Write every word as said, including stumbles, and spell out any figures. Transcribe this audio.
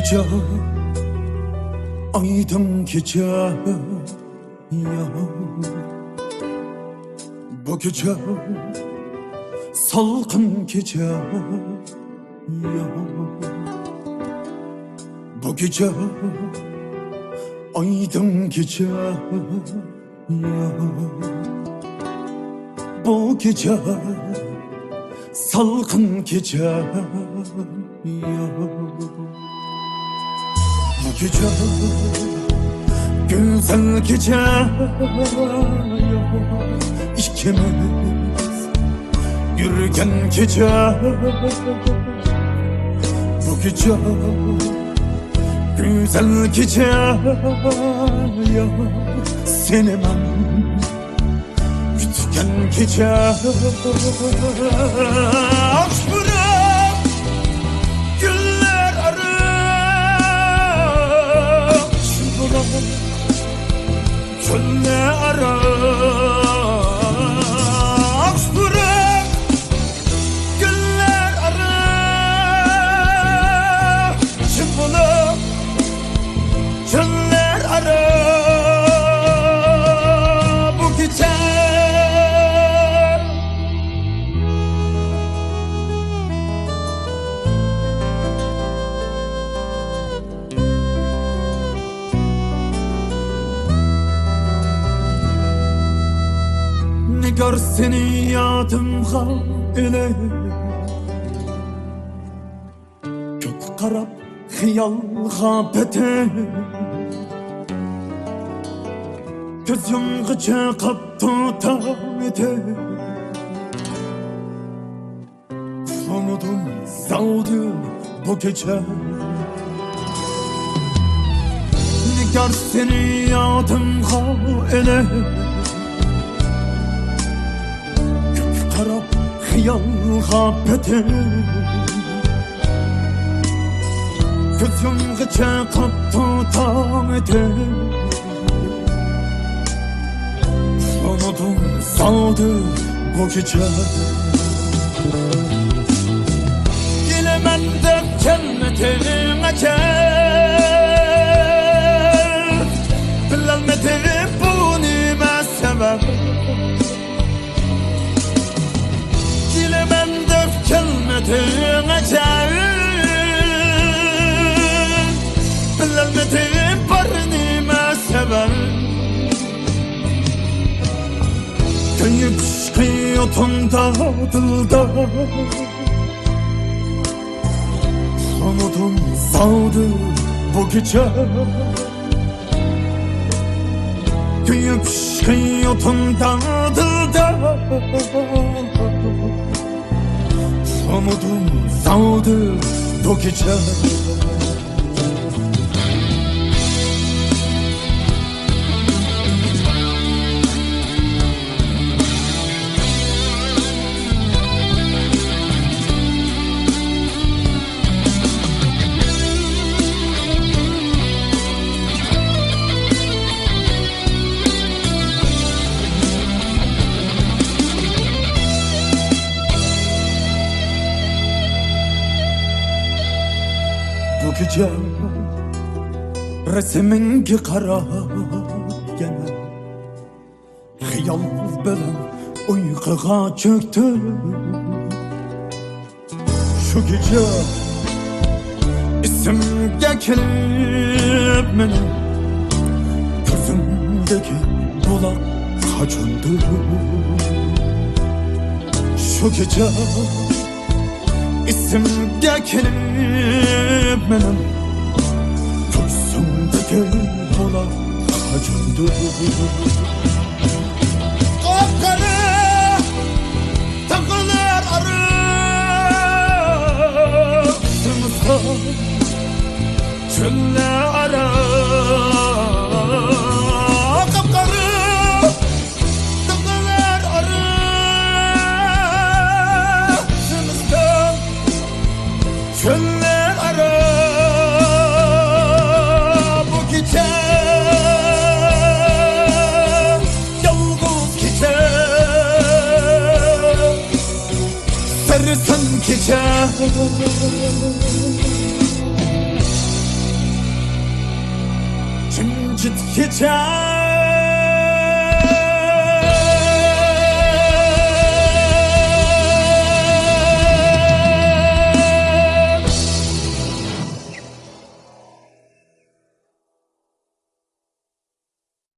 كېچە، ئايدىڭ كېچە، يا. بۇ كېچە، سالقىن كېچە، يا. بۇ كېچە، ئايدىڭ كېچە، يا. بۇ كېچە، سالقىن كېچە، يا. بۇ كېچە، گۈزەل كېچە، يا. ئىككىمىز يۈرگەن كېچە، بۇ كېچە، گۈزەل كېچە، يا. سېنى مەن كۈتكەن كېچە، ئاچ پۇراق گۈللەر ئارا، چىن بۇلاق چۆللەر ئارا، ئاچ پۇراق گۈللەر ئارا، چىن بۇلاق چۆللەر ئارا بۇ كېچە. نىگار، سېنى يادىمغا ئېلىپ، كۆككە قاراپ خىيالغا پېتىپ، كۆز يۇمغىچە قاپتۇ تاڭ ئېتىپ. ئۇخلىمىدىم زادى بۇ كېچە. نىگار، سېنى يادىمغا ئېلىپ، كۆككە قاراپ خىيالغا پېتىپ، كۆز يۇمغىچە قاپتۇ تاڭ ئېتىپ. ئۇنىدىم زادى بۇ كېچە. كېلىمەن دەپ كەلمىدىڭ ئەجەب، بىلەلمىدىم بۇ نېمە سەۋەب. كېلىمەن دەپ كەلمىدىڭ ئەجەب، بىلەلمىدىم بار نېمە سەۋەب. كۆيۈپ پىشقان ئوتۇڭدا دىلدا، ئۇنىدىم زادى بۇ كېچە. كۆيۈپ پىشقان ئوتۇڭدا دىلدا، ئۇنىدىم زادى بۇ كېچە. بۇ كېچە رەسىمىڭگە قاراپ يەنە خىيال بىلەن ئۇيقۇغا چۆكتۈم. شۇ كېچە ئېسىمگە كېلىپ مېنىڭ كۆزۈمدىكى بۇلاق قاچۇندى. شۇ كېچە ئېسىمگە كېلىپ مېنىڭ كۆزۈمدىكى بۇلاق قاچۇندى. قاپقارا تاغلار ئارا، سىڭسىڭ چۆللەر ئارا، قاپقارا تاغلار ئارا، سىڭسىڭ چۆللەر ئارا بۇ كېچە، يالغۇز كېچە، سەرسان كېچە. چىقىشىچە